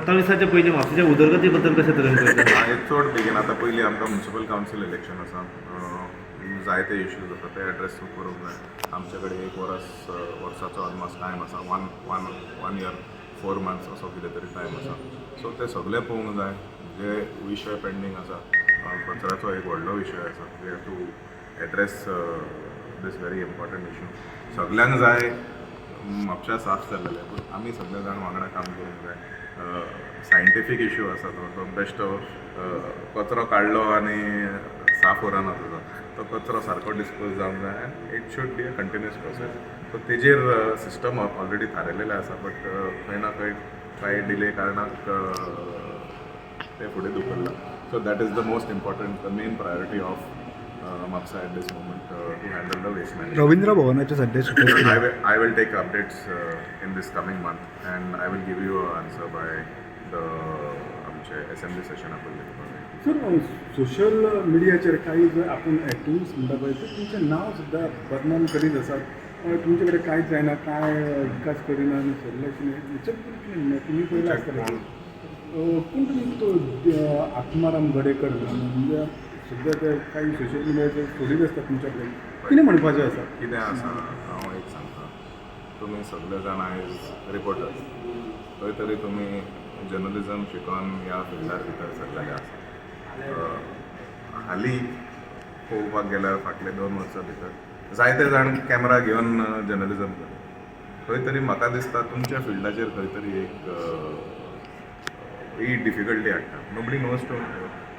सत्तावीसाच्या पयलीं म्हापशेच्या उदरगती बद्दल कशे तरेन करता? हे चड बेगीन. आतां पयलीं आमकां म्युनिसिपल कावन्सील इलेक्शन आसा. जायते इश्यूज आसा, ते एड्रेस करूंक जाय. आमचे कडेन एक वरस, वर्साचो ऑलमोस्ट टायम आसा. One one one year 4 months असो कितें तरी टायम आसा. सो ते सगळे पळोवंक जाय जे विशय पेंडींग आसा. कचऱ्याचो एक व्हडलो विशय आसा. We have to address this very important issue. सगल्यांक जाय म्हापशा साफ जाल्लेलें, पूण आमी सगळे जाण वांगडा काम करूंक जाय. सायंटिफीक इशू आसा. तो तो बेश्टो कचरो काडलो आनी साफ उरना. तुजो तो कचरो सारको डिस्पोज जावंक जाय and it should be a continuous process. So तेजेर सिस्टम ऑलरेडी थारायलेलें आसा, बट खंय ना खंय कांय डिले कारणाक ते फुडें धुकल्लां. So that is the most important, the main priority of Mapusa at this moment, to handle the waste management. Ravindra भवनाचे सध्या सुचोवणी. I will take updates in this coming month and I will give you an answer by the आमचे assembly Seshan पयलीं. Sir, social मिडियाचेर काही जर आपूण activist म्हणटा पळय, ते तुमचें नांव सुद्दां बदनाम करीत आसात. तुमचे कडेन कांयच जायना, कांय विकास करिना आनी सगळें कितें. हेचेर कितें म्हणणें? तुमी पयलें आसतलें. कोण तुमी तो आत्माराम गडेकर म्हणून, म्हणजे सद्या ते काही सोशल मिडियाचेर सोडीत आसता तुमच्या कडेन. कितें म्हणपाचें आसा? कितें आसा, हांव एक सांगता, तुमी सगळे जाण आयज रिपोर्टर्स. खंय तरी तुमी जर्नलिजम शिकोन ह्या फिल्डार भितर सरलेले आसा. हालीं पळोवपाक गेल्यार फाटले 2 वर्सां भितर जायते जाण कॅमेरा घेवन जर्नलिजम करता. खंय तरी म्हाका दिसता तुमच्या फिल्डाचेर खंय तरी एक ही डिफिकल्टी हाडटा.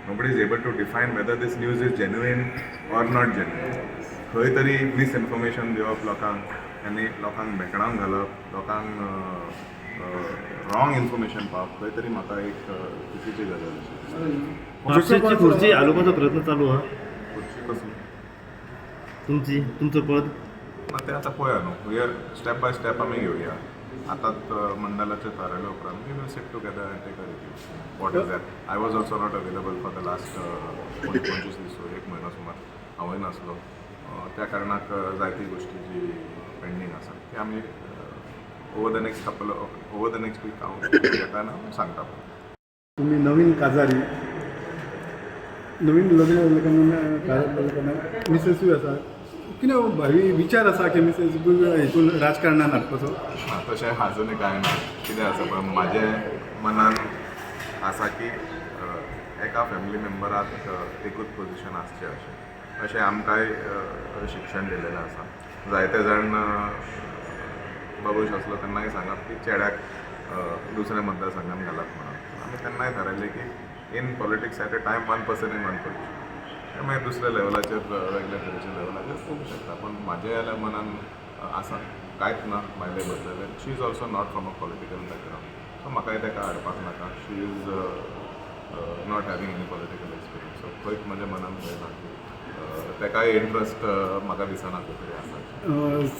Nobody is able to define whether this news is genuine or not genuine. खंय तरी मिसइन्फॉर्मेशन दिवप लोकांक आनी लोकांक भेकडावन घालप, लोकांक रॉंग इन्फॉर्मेशन पावप, खंय तरी म्हाका एक चुकीची गजाल अशी दिसता. म्हापशेची खुर्ची हालोवपाचो प्रयत्न चालू आहा? खुर्ची कसली? तुमची, तुमचो पद. ना, ते आतां पळया न्हू, we are step by step आमी घेवया. आतांच मंडळाचे थारायल्या उपरांत we will sit together and take a review what is that. I was also not available for the last 25 दीस, एक म्हयनो सुमार हांवूय नासलो. त्या कारणाक जायती गोश्टी जी पेंडींग आसा ती आमी over the next week हांव घेता आनी हांव सांगता. तुम्ही नवीन काजारी, नवीन लग्न जालें काजार जालें तेन्ना मिसेसूय आसा. कितें भावी विचार आसा की मिसेस हितून राजकारणान हाडपाचो? ना, तशें आजुनूय कांय ना. कितें आसा पळय, म्हाजे मनान आसा की एका फॅमिली मेंबराक एकूच पोजिशन आसचें अशें. अशें आमकांय शिक्षण दिलेलें आसा. जायते जाण बाबूश आसलो तेन्नाय सांगप की चेड्याक दुसऱ्या मतदारसंघात घालात म्हणून. आमी तेन्नाय थारायलें की in politics at a time one person in one position. मागीर दुसऱ्या लेवलाचेर, वेगळ्या तरेच्या लेवलाचेर पळोवंक शकता. पूण म्हाज्या जाल्यार मनान आसा, कांयच ना बायले बद्दल. She is also not from a political background, so म्हाकाय ताका हाडपाक नाका. She is not having any political experience, so खंयच म्हज्या मनान खंय ना की ताकाय इंट्रस्ट म्हाका दिसना खंय तरी आसा.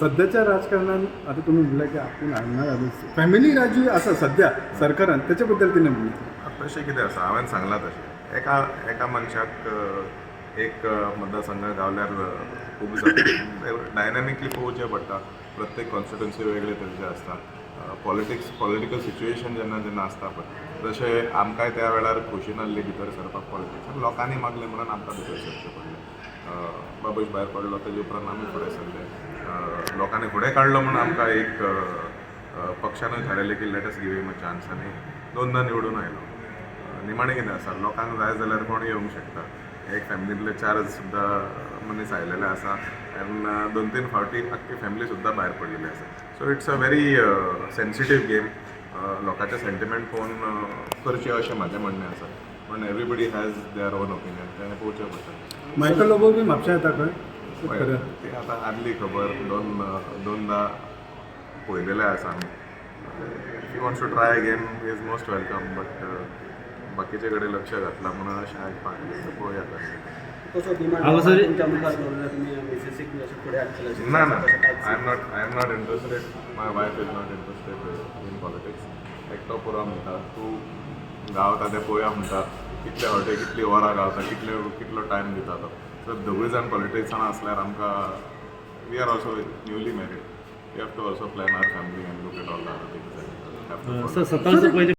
सध्याच्या राजकारणात आता तुम्ही म्हणलं की आपण हाडणार, फॅमिली राज्य आसा सध्या सरकारान, त्याच्या बद्दल कितें म्हणणें? तशें कितें आसा, हांवें सांगलां तशें, एका एका मनशाक एक मतदारसंघ गावल्यार खूब जाता. डायनॅमिकली पळोवचें पडटा. प्रत्येक कॉन्स्टिट्युन्सी वेगळे तरेचे आसता. पॉलिटिक्स, पॉलिटिकल सिच्युएशन जेन्ना जेन्ना आसता पळय, तशें आमकांय त्या वेळार खोशी नासली भितर सरपाक पॉलिटिक्सान. लोकांनी मागलें म्हणून आमकां भितर सरचें पडलें. बाबूश भायर पडलो, तेजे उपरांत आमी फुडें सरले. लोकांनी फुडें काडलो म्हणून आमकां एक पक्षानूय थारायलें की let us give him a chance आनी दोनदां निवडून आयलो. निमाणें कितें आसा, लोकांक जाय जाल्यार कोण येवंक शकता. एक फॅमिलींतले चार सुद्दां मनीस आयलेले आसा आनी दोन तीन फावटी आख्खी फॅमिली सुद्दां भायर पडलेली आसा. So it's a very sensitive game. लोकांचे सेंटिमेंट पळोवन करचें अशें म्हाजें म्हणणें आसा, पूण everybody has their own opinion, तें पळोवचें पडटा. मायकल लोबो बी म्हापशा येता खंय खरें? ते आतां आदली खबर. दोनदां पळयलेले आसा आमी. If he wants to try again, is most welcome, but बाकीचे कडेन लक्ष घातलां म्हणून अशें आयकपाक आयलें. पळोवया आतां. कसो डिमांड हांगासर- तुमच्या मुखार दवरला तुमी मिसेसीक बी अशें फुडें हाडटले अशें? ना ना. तशें कांयच? I am not interested, my wife is not interested in politics. एकटो पुरो म्हणटा. तूं गावता तें पळोवया म्हणटा. कितले फावटी, कितली वरां गावता, कितले, कितलो टायम दिता तो. सो दोगूय जाण पॉलिटिक्सान आसल्यार आमकां, we are also newly married, we have to also plan our family and look at all the other things. Sir, सत्तावीस पयलीं